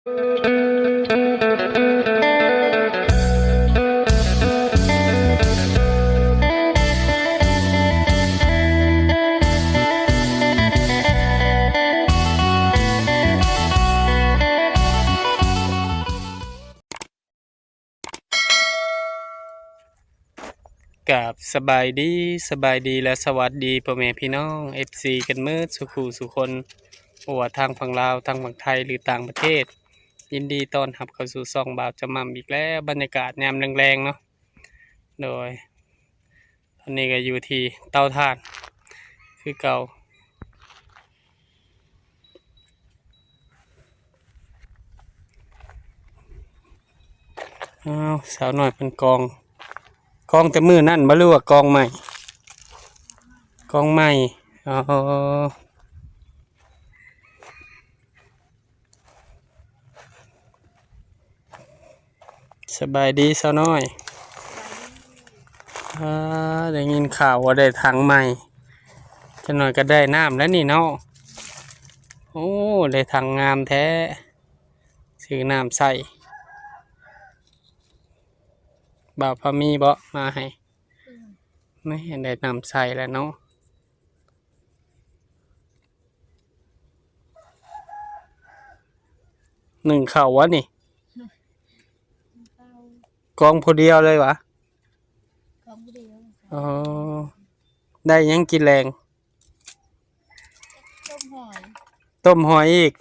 ກາບສະບາຍດີ, ສະບາຍດີ ແລະ ສະຫວັດດີພໍ່ແມ່ພີ່ນ້ອງ ເອັຟຊີ ກັນເໝິດສູ່ຄູ່ສູ່ຄົນ, ບໍ່ວ່າທາງຝັ່ງລາວ, ທາງຝັ່ງໄທ ຫຼື ຕ່າງປະເທດ. ຍິນດີຕ້ອນຮັບເຂົ້າສູ່ຊ່ອງບ່າວຈຳໝ່ຳອີກແລ້ວ, ບັນຍາກາດຍາມແລງໆເນາະ. ໂດຍ ຕອນນີ້ກໍຢູ່ທີ່ເຕົາຖ່ານຄືເກົ່າ. ອ້າວ ສາວນ້ອຍເພິ່ນກອງ, ກອງແຕ່ມື້ນັ້ນບໍ່ ຫຼືວ່າກອງໃໝ່? ກອງໃໝ່. ອໍ ສະບາຍດີສາວນ້ອຍ. ອ່າ ໄດ້ຍິນຂ່າວວ່າໄດ້ຖັງໃໝ່, ຈັກໜ້ອຍກໍໄດ້ນ້ຳແລ້ວນີ້ເນາະ. ໂອ້ ໄດ້ຖັງງາມແທ້, ຊື້ນ້ຳໃສ່. ບ່າວພາມີເບາະມາໃຫ້? ອືມ ແມ່ນ ໄດ້ນ້ຳໃສ່ແລ້ວເນາະ. ໜຶ້ງເຂົ້າວະນີ້? ກອງຜູ້ດຽວເລີຍຫວາ? ກອງຜູ້ດຽວ. ອໍ ໄດ້ຫຍັງກິນແລງ? ຕົ້ມຫອຍ. ຕົ້ມຫອຍອີກ?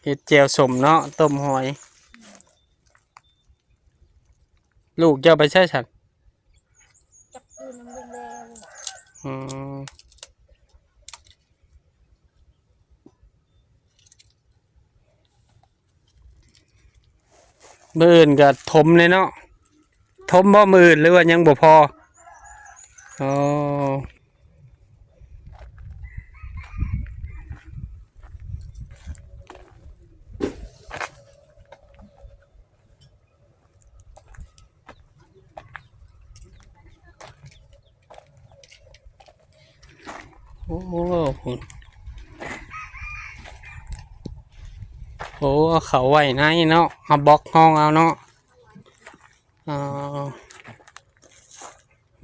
ເຮັດແຈ່ວສົ້ມເນາະ, ຕົ້ມຫອຍ. ລູກເຈົ້າໄປໃສຊັ້ນ? ຈັກຢູ່ນຳລຸງແລ. ອືມ ມື້ອື່ນກໍຖົມແດ່ເນາະ. ຖົມບໍ່ມື້ອື່ນ ຫຼືວ່າຍັງບໍ່ພໍ? ອໍ ໂອ້ ພຸ້ນ ໂອ້ ເອົາເຂົ້າໄວ້ໃນເນາະ, ເອົາບລັອກຮອງເອົາເນາະ. ອໍ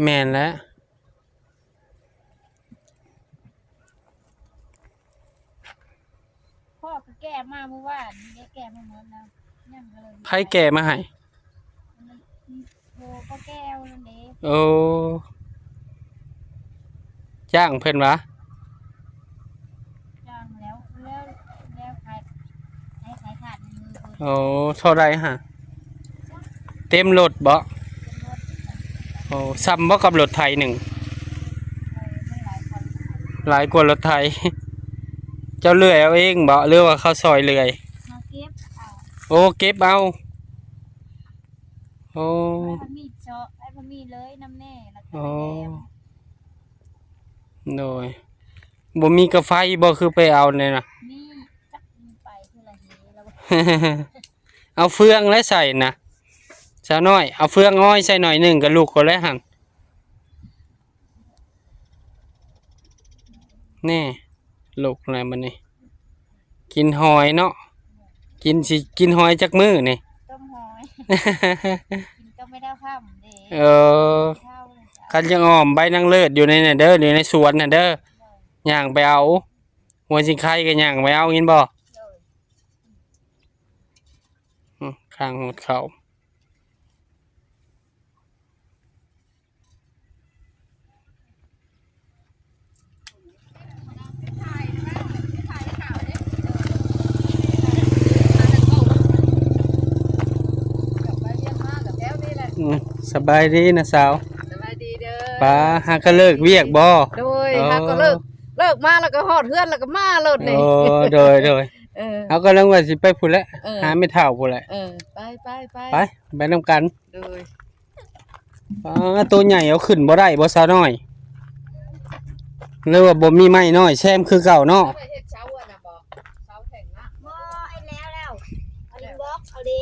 ແມ່ນແຫຼະ. ພໍ່ກໍແກ່ມາມື້ວານນີ້ເດ້, ແກ່ມາໝົດແລ້ວ ຍັງກໍເລີຍ ໃຜແກ່ມາໃຫ້? ໂອ້ ພໍ່ແກ້ວນັ້ນເດ້. ໂອ້ ຈ້າງເພິ່ນຫວາ? ຈ້າງແລ້ວ ແລ້ວ ແລ້ວຂາຍ ໃຫ້ຂາຍທາດໃນມືເພິ່ນ. ໂອ້ ເທົ່າໃດຫະ? ເຕັມລົດເບາະ? ເຕັມລົດ. ໂອ້ ຊ່ຳບໍ່ກັບລົດໄຖໜຶ່ງ? ຫຼາຍກວ່າລົດໄຖ. ເຈົ້າເລື່ອຍເອົາເອງເບາະ ຫຼືວ່າເຂົາຊ່ອຍເລື່ອຍ? ເຮົາເກັບເອົາ. ໂອ້ ເກັບເອົາ. ໂອ້ ໃຫ້ພະມີເຈາະ ໃຫ້ພະມີເລີຍນຳແນ່ ແລ້ວກໍ ໂອ້ ແຫຼມ. ໂດຍ ບໍ່ມີກາໄຟບໍ່ ຄືໄປເອົາແນວນະ? ມີ ຈັກມີໄປເທື່ອລະເຮລະ. ເອົາເຟືອງແລະໃສ່ນະ ສາວນ້ອຍ, ເອົາເຟືອງອ້ອຍໃສ່ໜ້ອຍໜຶ່ງກໍລຸກເອົາແລ້ວຫັ້ນ. ແນ່ ລຸກແລ້ວບັດນີ້. ກິນຫອຍເນາະ, ກິນ ຊິກິນຫອຍຈັກມື້ນີ້? ຕົ້ມຫອຍ ກິນກັບແມ່ດາວຄ່ຳເດ້. ເອີ ເຂົ້າເລີຍຈ້ະ. ຄັນຢາກອ້ອມໃບນາງເລີດຢູ່ໃນນັ້ນເດີ ຢູ່ໃນສວນຫັ້ນເດີ. ໂດຍ ຍ່າງໄປເອົາ. ຫົວຊິງໄຄກໍຍ່າງໄປເອົາ ຍິນບໍ່? ໂດຍ. ອືມ ຂ້າງຫົດເຂົ້າ. ອືມ ສະບາຍດີນະສາວ. ສະບາຍດີເດີ. ປາ ຫາກໍເລີກວຽກບໍ່? ໂດຍ. ອໍ ຫາກໍເລີກ ເລີກມາແລ້ວກໍຮອດເຮືອນແລ້ວກໍມາໂລດນີ້. ໂອ້ ໂດຍ ໂດຍ. ເອີ ເຮົາກຳລັງວ່າຊິໄປພຸ້ນແຫຼະ. ເອີ ຫາແມ່ເຖົ້າພຸ້ນແຫຼະ. ເອີ ໄປ ໄປ ໄປ ໄປນຳກັນ. ໂດຍ. ປາ ໂຕໃຫຍ່ເອົາຂຶ້ນບໍ່ໄດ້ບໍ່ສາວນ້ອຍ? ຫຼືວ່າບໍ່ມີໄມ້ນ້ອຍແຊມຄືເກົ່າເນາະ? ເຮັດເສົາອັນນັ້ນບໍ່? ເສົາແຂງນະ? ບໍ່ ເຮັດແລ້ວແລ້ວ. ເອົາລິງບລັອກເອົາເດ້.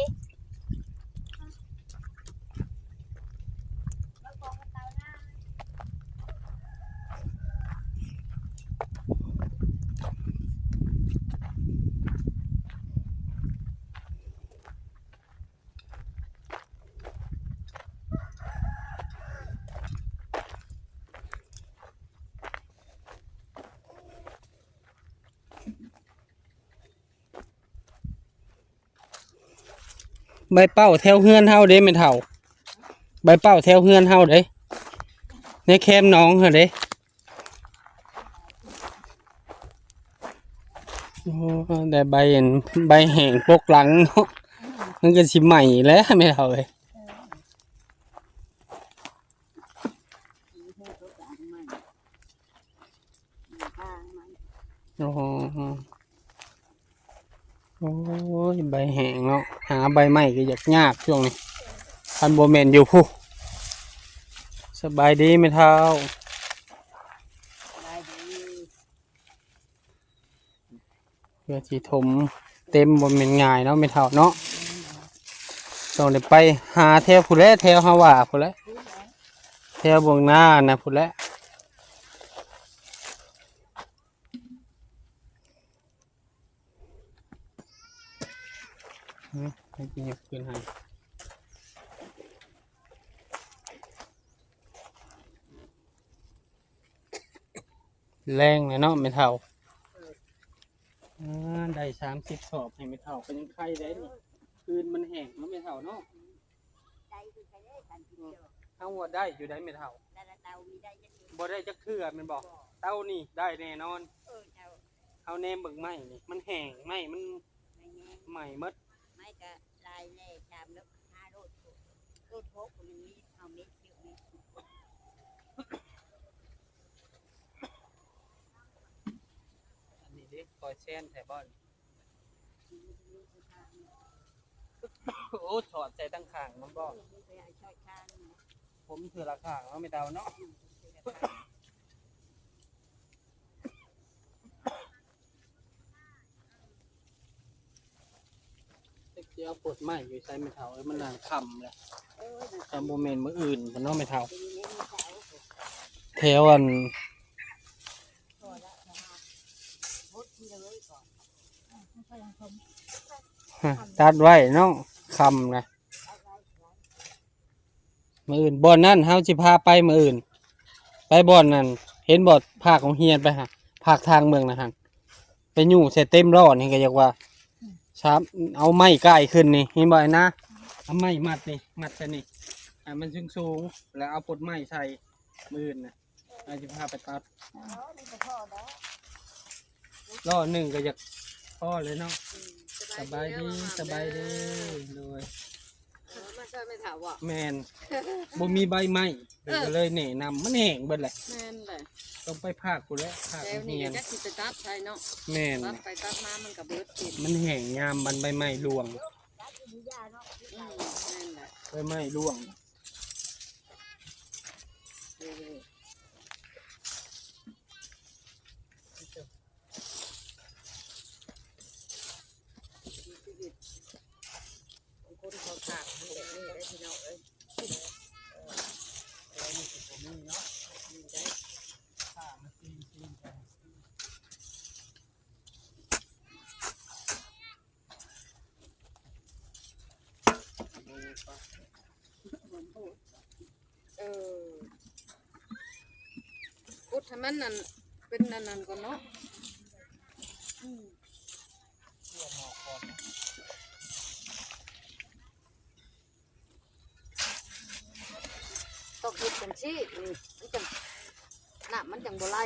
ໃບເປົ້າແຖວເຮືອນເຮົາເດ້ແມ່ເຖົ້າ ໃບເປົ້າແຖວເຮືອນເຮົາເດ້ ໃນແຄມໜອງຫັ້ນເດ້. ໂອ້ ໄດ້ໃບອັນ ໃບແຫ້ງປົກຫຼັງເນາະ ມັນກໍຊິໄໝ້ແຫຼະແມ່ເຖົ້າເອີຍ. ໂອ້ໂຫ ໂອ້ຍ ໃບແຫ້ງເນາະ ຫາໃບໄມ້ກໍຢາກຍາກຊ່ວງນີ້ ຄັນບໍ່ແມ່ນຢູ່ພຸ້ນ. ສະບາຍດີແມ່ເຖົ້າ. ສະບາຍດີ. ເພື່ອຊິຖົມເຕັມບໍ່ແມ່ນງ່າຍເນາະແມ່ເຖົ້າເນາະ ຕ້ອງໄດ້ໄປຫາແຖວພຸ້ນແຫຼະ ແຖວເຮົາວ່າພຸ້ນແຫຼະ ແຖວເບື້ອງໜ້ານະພຸ້ນແຫຼະ. ໃຫ້ກິນຫຍັງຄືນໃຫ້ ແລງແລ້ວເນາະແມ່ເຖົ້າ. ອ່າ ໄດ້ສາມສິບສອບໃຫ້ແມ່ເຖົ້າກໍຍັງໄຄໄດ້ນີ້ ຄືນມັນແຫ້ງເນາະແມ່ເຖົ້າເນາະ. ໄດ້ຄືກັນເດ້ ສາມສິບສອບ ເຮົາວ່າໄດ້ຢູ່ໄດ໋ແມ່ເຖົ້າ ແຕ່ລະເຕົາມີໄດ້ຈັກເທື່ອ ບໍ່ໄດ້ຈັກເທື່ອແມ່ນບໍ່? ບໍ່ ເຕົານີ້ໄດ້ແນ່ນອນ. ເອີ ເຈົ້າ ເຮົາແນມເບິ່ງໄມ້ນີ້ ມັນແຫ້ງ ໄມ້ມັນໄໝ້ໝົດ ໄມ້ກະຫຼາຍແນ່ ສາມໂລ ຫ້າໂລ ໂລ ຫົກ ມັນມີເອົາເມັດຢູ່ນີ້. ອັນນີ້ເດ້ ຄອຍແຊນແທ້ບໍ່ນີ້? ໂອ້ ສອດໃສ່ຕັ້ງຂ້າງມັນບໍ່? ເອີ ມັນໄປໃຫ້ຊ່ອຍຂ້າງນະ ຜົມເທື່ອລະຂ້າງເນາະແມ່ເຕົ້າເນາະ. ອືມ ເຈົ້າຊິເອົາປົດໄມ້ຢູ່ໃສແມ່ເຖົ້າເອີຍ? ມັນນັ່ງຄ່ຳແລ້ວ. ເອີ ນະ ຖ້າບໍ່ແມ່ນມື້ອື່ນພຸ້ນເນາະແມ່ເຖົ້າ. ແຖວອັນ ຕັດໄວ້ເນາະ ຄ່ຳນະ. ມື້ອື່ນ ບ່ອນນັ້ນເຮົາຊິພາໄປ ມື້ອື່ນ ໄປບ່ອນນັ້ນ ເຫັນບໍ່ ພາກໂຮງຮຽນໄປຫາ ພາກທາງເມືອງນະຫັ້ນ ໄປຍູ້ໃສ່ເຕັມລໍ້ນີ້ ກໍຢາກວ່າ ອືມ ຊ້ຳ ເອົາໄມ້ກ່າຍຂຶ້ນນີ້ ເຫັນບໍ່ໄອ້ນາ? ເອົາໄມ້ມັດນີ້ ມັດໃສ່ນີ້ ໃຫ້ມັນສູງໆ ແລ້ວເອົາປົດໄມ້ໃສ່ ມື້ອື່ນນະ. ອາດຈະພາໄປຕັດ ອໍ ມັນກໍພໍແລ້ວ ລໍ້ໜຶ່ງກໍຢາກພໍແລ້ວເນາະ. ອືມ ສະບາຍດີ ສະບາຍດີ ສະບາຍດີ ງາມໆເດີ ໂດຍ. ເອີ ມາຊ່ອຍແມ່ເຖົ້າບໍ? ແມ່ນ ບໍ່ມີໃບໄມ້ ເອີ ກໍເລີຍແນະນຳ ມັນແຫ້ງເບິດແຫຼະ. ແມ່ນແຫຼະ ຕ້ອງໄປພາກພຸ້ນແຫຼະ ພາກໂຮງຮຽນ ແຕ່ນີ້ກໍຈັກຊິໄປຕັດໃສເນາະ. ແມ່ນ ຕັດໄປຕັດມາມັນກໍເບິດ ມັນແຫ້ງຍາມບັນໃບໄມ້ລ່ວງ. ອືມ ແມ່ນແຫຼະ ໃບໄມ້ລ່ວງ. ຊີວິດຂອງຄົນເຂົາສ້າງມັນແບບນີ້ເດ້ພີ່ນ້ອງເອີຍ. ເອີ ແຖວນີ້ກໍບໍ່ມີເນາະ ມີໄດ້ ຂ້າມາຕີນຕີນກັນ. ເອີ ຂຸດໃຫ້ມັນນັ້ນ ເປັນອັນນັ້ນກ່ອນເນາະ. ອືມ ຕ້ອງເຮັດຈັ່ງຊີ້ ນີ້ ມັນຈັ່ງ ນ້ຳມັນຈັ່ງບໍ່ໄຫຼ.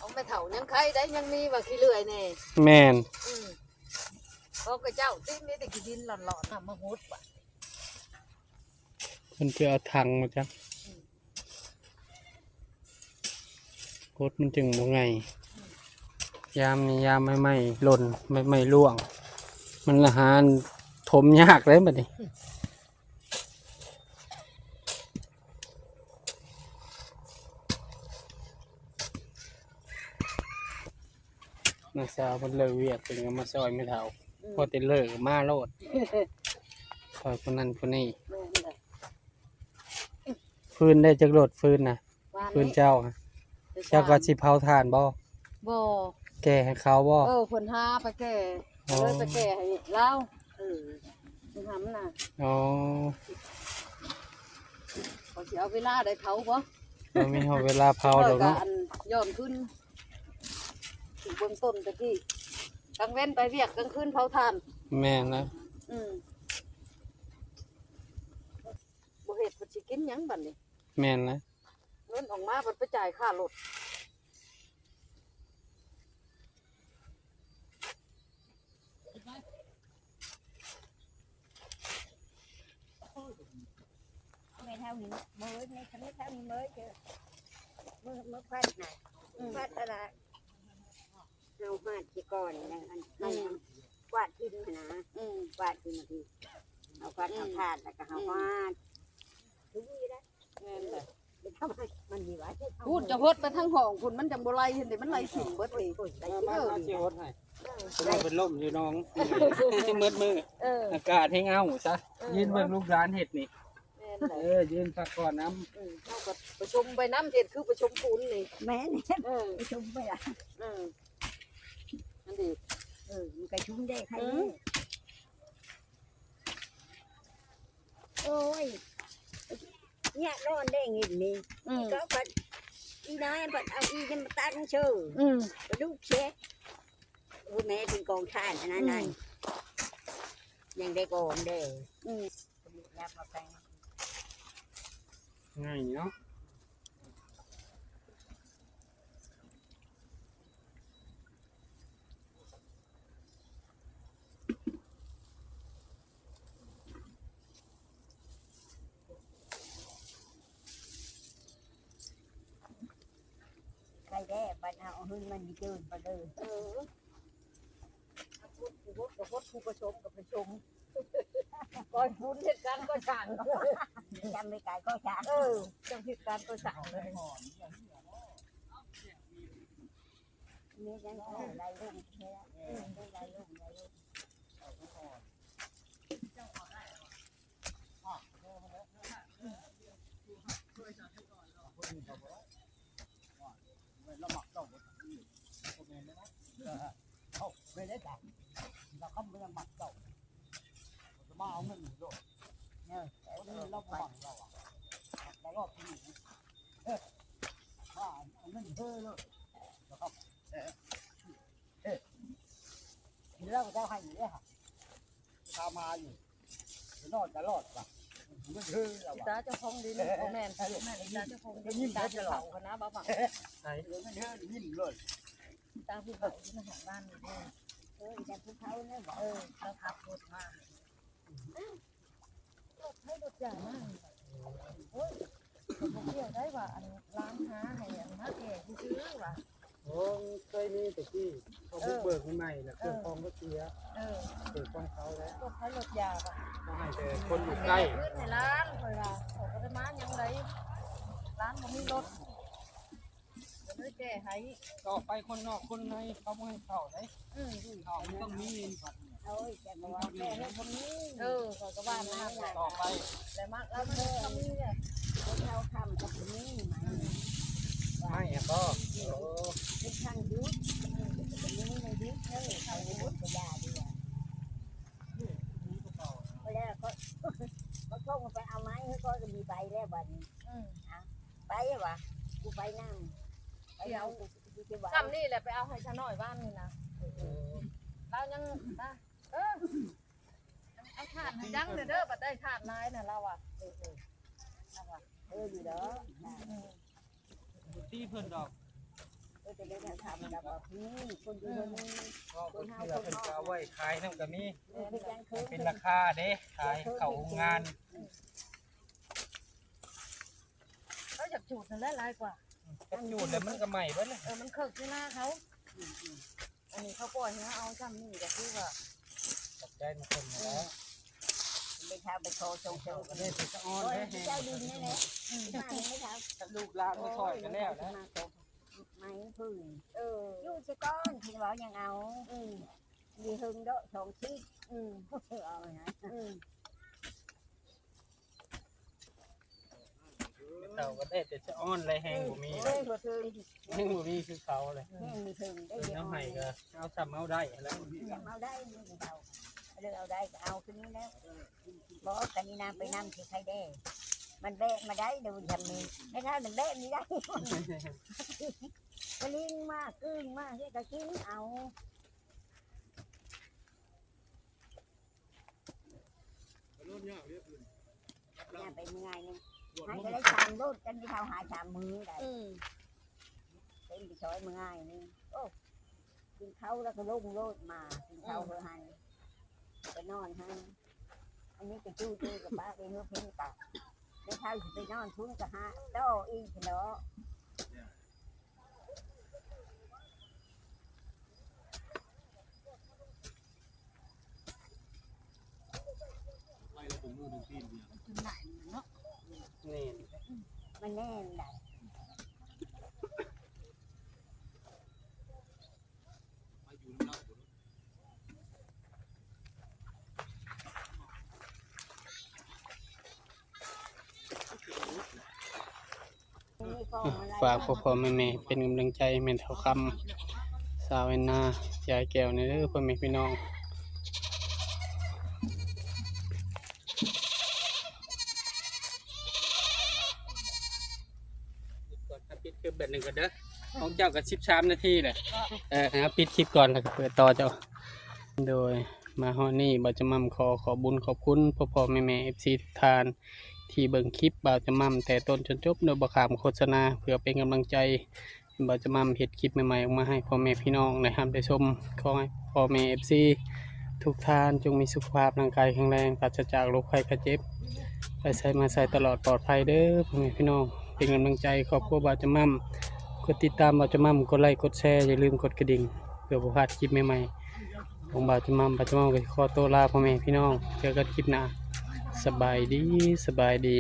ຂອງແມ່ເຖົ້າຍັງໄຄໄດ໋ ຍັງມີວ່າຂີ້ເລື່ອຍແດ່. ແມ່ນ ອືມ ຂອງຂະເຈົ້າຕິ ມີແຕ່ຂີ້ດິນຫຼອນໆ ນຳມາຫົດບາດ. ເພິ່ນຊິເອົາຖັງມາຈັກ ກົດມັນຈຶ່ງບໍ່ໄຫຍ່. ຍາມນີ້ຍາມໃບໄມ້ຫຼົ່ນ ໃບໄມ້ລ່ວງ ມັນລະຫາຖົມຍາກເດ້ບັດນີ້. ນ້າສາວເພິ່ນເລີກວຽກ ເພິ່ນກໍມາຊ່ອຍແມ່ເຖົ້າ. ອືມ ພໍແຕ່ເລີກກໍມາໂລດ ຊ່ອຍຄົນນັ້ນຄົນນີ້. ແມ່ນແຫຼະ ຟືນໄດ້ຈັກໂລດ ຟືນນະ? ວານນີ້ ຟືນເຈົ້າ ເຈົ້າກໍຊິເຜົາຖ່ານບໍ່? ບໍ່ ແກ່ໃຫ້ເຂົາບໍ່? ເອີ ເພິ່ນຫາໄປແກ່ ອໍ ເລີຍໄປແກ່ໃຫ້ລາວ. ເອີ ເພິ່ນຫາມັນນະ ອໍ. ຊິເອົາເວລາໃດເຜົາບໍ່? ບໍ່ມີຮອດເວລາເຜົາດອກເນາະ ຂ້ອຍກໍອັນຍ້ອນຄືນ ເບື້ອງຕົ້ນຕະກີ້ ກາງເວັນໄປວຽກ ກາງຄືນເຜົາຖ່ານ. ແມ່ນແລ້ວ. ອືມ ບໍ່ເຮັດເພິ່ນຊິກິນຫຍັງບັດນີ້? ແມ່ນແລ້ວ. ເງິນອອກມາບັດໄປຈ່າຍຄ່າລົດ. ແມ່ນເຮົານີ້ເມີ ແມ່ນເຮົານີ້ເມີ ເຈີ ເມີ ເມີພັດນະ ອືມ ພັດຕະຫຼາດ ເຮົາຫາດຊິກ່ອນ ອັນ ອືມ ກວາດດິນຫັ້ນນະ ອືມ ກວາດດິນທີ່ເຮົາກວາດ ອືມ ເອົາທາດ ແລ້ວກໍເຮົາ ອືມ ຫາດ ຄືນີ້ແຫຼະ ແມ່ນແຫຼະ. ມັນມີໄວ້ ພຸ້ນຈະຫົດໄປທາງຫ້ອງພຸ້ນ ມັນຈັ່ງບໍ່ໄຫຼ ເຫັນເດ້ ມັນໄຫຼຖິ້ມເບິດນີ້. ເອີ ມາ ມາຊິຫົດໃຫ້ ເອີ ເປັນລົມຢູ່ໜອງ ເບິດມື້ ເອີ ອາກາດແຮງເອົາຊະ ເອີ ຢືນເບິ່ງລູກຫຼານເຮັດນີ້. ແມ່ນແຫຼະ ເອີ ຢືນພັກຜ່ອນນຳ ເອີ ເຮົາກໍປະຊຸມໄປນຳ ເຮັດຄືປະຊຸມປູນນີ້. ແມ່ນ ເອີ ປະຊຸມໄປລະ ເອີ ອັນນີ້ ເອີ ມັນກໍຊຸມໄດ້ ໃຄ ເອີ ໂອ້ຍ ເຍຍນອນແດງອີກນີ້ ອືມ ກໍພັດ ອີນາຍພັດເອົາອີນີ້ມາຕັ້ງເຊີ ອືມ ກະດູກເຊ ໂອ້ ແມ່ເປັນກອງຖ່ານອັນນັ້ນ ອືມ ນັ້ນ ຍັງໄດ້ກອງແດ່ ອືມ ງ່າຍເນາະ. ໃຄແດ່ ບັດເຮົາເອົາເງິນມັນມີເດີນໄປເລີຍ ເອີ ຜູ້ຫົດກໍຫົດ ຜູ້ປະສົມກໍປະສົມ ກ່ອຍຝຸ່ນເຮັດການກໍ່ສ້າງ ຈຳໄປການກໍ່ສ້າງ ເອີ ຈຳເຮັດການກໍ່ສ້າງເລີຍ. ມີຫຍັງກໍໄດ້ລົງເທື່ອ ເອີ ໄດ້ລົງ ໄດ້ລົງ ລະມັກເຈົ້າບໍ່ໄດ້ ບໍ່ແມ່ນນະ ເອີ ເອົາໄປໄດ້ຈ້ະ ລະຄຳບໍ່ຍັງມັກເຈົ້າ ຈະມາເອົາເງິນໂລດ ເອີ ລະບໍ່ມັກລາວອະ ລະລອບທີ່ນີ້ ເອີ ມາເອົາເງິນເຮີໂລດ ລະຄຳ ເອີ ເອີ ລາວກໍຈະໃຫ້ຢູ່ເດ້ ຖາມຫາຢູ່ ນອນຕະຫຼອດວ່າ ເງິນເຮີລາວວ່າ ຕາເຈົ້າຂອງດິນ ບໍ່ແມ່ນ ບໍ່ແມ່ນ ຕາເຈົ້າຂອງດິນ ຕາເຂົາຫັ້ນນະ ບໍ່ໝັກ ໃສ ເງິນເຮີຍິ້ມໂລດ ຕາຜູ້ເຖົ້າຢູ່ໃນຫ້ອງບ້ານນີ້ເດີ ເອີ ຕາຜູ້ເຖົ້ານັ້ນ ເອີ ລາວຂັບລົດມາ ລົດໃຜລົດຢາມາ ໂອ້ຍ ບໍ່ກ່ຽວໄດ້ວ່າ ອັນ ຫຼານຫາໃຫ້ ອັນ ມາແກ່ຊື່ໆວ່າ ໂອ້ ເຄີຍມີແຕ່ກີ້ ເຂົາບຸກເບີກໃໝ່ໆ ແລ້ວເຄື່ອງຂອງກໍເສຍ ເອີ ເປັນຂອງເຂົາແລ້ວ ລົດໃຜລົດຢາວ່າ ເຂົາໃຫ້ແຕ່ຄົນຢູ່ໃກ້ ເອົາຄືນໃຫ້ຫຼານ ຂ້ອຍວ່າ ຂ້ອຍບໍ່ໄດ້ມາຫຍັງໃດ ຫຼານບໍ່ມີລົດ ກໍເລີຍແກ້ໃຫ້ ຕໍ່ໄປຄົນນອກຄົນໃນເຂົາບໍ່ໃຫ້ເຂົ້າເດ້ ອືມ ເຂົ້າມັນຕ້ອງມີ ໂອ້ຍ ແຕ່ວ່າແກ້ໃຫ້ຄົນນີ້ ເອີ ຂ້ອຍກໍວ່ານັ້ນແຫຼະ ຕໍ່ໄປ ແລ້ວມາ ແລ້ວມັນກໍມີແຫຼະ ຄົນເຮົາຄຳກັບຄົນນີ້ ໄມ້ ໄມ້ແອບບໍ່ ໂອ້ ເປັນທາງຢຸດ ເປັນນີ້ໃນຢຸດເດີ ເຂົາຢຸດກໍຢ່າດີ ພໍແລ້ວ ກໍ ກໍສົ່ງໄປເອົາໄມ້ ກໍມີໃບແລ້ວບັດນີ້ ອືມ ໄປວະ ກູໄປນຳ ໄປເອົາ ຊ່ຳນີ້ແຫຼະ ໄປເອົາໃຫ້ຊານ້ອຍບ້ານນີ້ນະ ເອີ ລາວຍັງນະ ເອີ ເອົາຖ່ານໃຫ້ດັງເດີ ເດີ ບັດໄດ້ຖ່ານຫຼາຍນະ ລາວວ່າ ເອີ ເອີ ລາວວ່າ ເອີ ຢູ່ດອກ ບໍ່ຕີເພິ່ນດອກ ເອີ ແຕ່ໄດ້ຖາມກັບວ່າ ອືມ ຄົນຢູ່ ເອີ ຄົນເຮົາ ເພິ່ນກໍເອົາໄວ້ຂາຍນຳກໍມີ ເອີ ເປັນລາຄາເດ້ ຂາຍເຂົ້າໂຮງງານ ເຂົາຢາກຈູດນັ້ນແຫຼະຫຼາຍກວ່າ ຈັກຈູດແລ້ວມັນກໍໄໝ້ເບິດແລ້ວ ເອີ ມັນເຄິກຢູ່ນາເຂົາ ອືມ ອັນນີ້ເຂົາປ່ອຍໃຫ້ເຮົາເອົາຊ່ຳນີ້ກໍຄືວ່າ ຂອບໃຈນຳເພິ່ນນັ້ນແຫຼະ ໄປເຊົ່າໄປຂໍສົ່ງເສີມ ກໍໄດ້ໄປສະອອນ ໂອ້ຍ ໄດ້ແຮງ ເຈົ້າດິນນີ້ແຫຼະ ອືມ ບ້ານນີ້ເຈົ້າ ລູກຫຼານມາຊ່ອຍກໍແລ້ວແຫຼະ ໄມ້ເພິ່ນ ເອີ ຢູ່ສະກ່ອນ ເພິ່ນເວົ້າຫຍັງເອົາ ອືມ ມີເຮິງເດາະສອງທິດ ອືມ ເອົານະ ອືມ ເຂົາກໍໄດ້ແຕ່ສະອອນ ແລະແຮງບໍ່ມີ ອືມ ແຮງບໍ່ເຖິງ ແຮງບໍ່ມີຄືເຂົາແຫຼະ ແຮງບໍ່ເຖິງ ໄດ້ ເອົາໃຫ້ກໍເອົາຊ່ຳເອົາໄດ້ແລ້ວ ຊ່ຳເອົາໄດ້ ເອົາໄດ້ກໍເອົາຄືນີ້ແລ້ວ ບໍ່ ກັນນີ້ນາງໄປນຳຊິໃຄແດ່ ມັນແບະມາໄດ້ ດູນທຳນີ້ ແມ່ເຖົ້ານັ້ນແບະນີ້ໄດ້ ກະລິງມາ ກຶ້ງມາ ເຮັດກະກິນເອົາ. ຍ່າງໄປເມື່ອຍໜຶ່ງ ຫາຈະໄດ້ສາມໂລດ ຈັນໄປເທົ່າຫາສາມມື້ໄດ້ ອືມ ເປັນໄປຊ່ອຍເມື່ອຍໜຶ່ງ ໂອ້ ກິນເຂົ້າແລ້ວກໍລົງໂລດ ມາກິນເຂົ້າ ເອີ ເພິ່ນຫັ້ນ ໄປນອນຫັ້ນ ອັນນີ້ກໍຈູ້ໆ ກັບປ້າໄປເຮືອເພິ່ນກະ ແມ່ເຖົ້າຊິໄປນອນພຸ້ນກະຫາຕໍ່ອີກເນາະ. ໄປແລ້ວ ບໍ່ມີ ບໍ່ມີ ມັນຫຼາຍເນາະ ແມ່ນ ມັນແໜ້ນໄດ໋ ໄປຢູ່ນຳລາວພຸ້ນ. ອ່ະ ຝາກພໍ່ໆແມ່ໆເປັນກຳລັງໃຈໃຫ້ແມ່ເຖົ້າຄຳ ສາວແອນນາ ຍາຍແກ້ວແດ່ເດີ ພໍ່ແມ່ພີ່ນ້ອງ. ປິດຄລິບແບບໜຶ່ງກ່ອນເດີ ຂອງເຈົ້າກໍສິບສາມນາທີແຫຼະ ເອີ ໃຫ້ເຮົາປິດຄລິບກ່ອນ ແລ້ວກໍເປີດຕໍ່ເຈົ້າ. ໂດຍ ມາຮອດນີ້ ບ່າວຈຳມ່ຳຂໍຂອບບຸນຂອບຄຸນພໍ່ໆແມ່ໆ ເອັຟຊີ ທຸກທ່ານ ທີ່ເບິ່ງຄລິບບ່າວຈຳມ່ຳແຕ່ຕົ້ນຈົນຈົບ ໂດຍບໍ່ຂ້າມໂຄສະນາ ເພື່ອເປັນກຳລັງໃຈ ບ່າວຈຳມ່ຳເຮັດຄລິບໃໝ່ໆອອກມາໃຫ້ພໍ່ແມ່ພີ່ນ້ອງໄດ້ຮັບໄດ້ຊົມ. ຂໍໃຫ້ພໍ່ແມ່ເອັຟຊີທຸກທ່ານຈົ່ງມີສຸຂະພາບຮ່າງກາຍແຂງແຮງ ປາສະຈາກໂລກໄຂ້ໄຂ້ເຈັບ ໄປໃສມາໃສຕະຫຼອດປອດໄພເດີພໍ່ແມ່ພີ່ນ້ອງ. ເປັນກຳລັງໃຈຄອບຄົວບ່າວຈຳມ່ຳ ກົດຕິດຕາມບ່າວຈຳມ່ຳ ກົດໄລກົດແຊ ຢ່າລືມກົດກະດິ່ງ ເພື່ອບໍ່ພາດຄລິບໃໝ່ໆຂອງບ່າວຈຳມ່ຳ. ບ່າວຈຳມ່ຳກໍຂໍໂຕລາພໍ່ແມ່ພີ່ນ້ອງ ເຈີກັນຄລິບໜ້າ ສະບາຍດີ ສະບາຍດີ.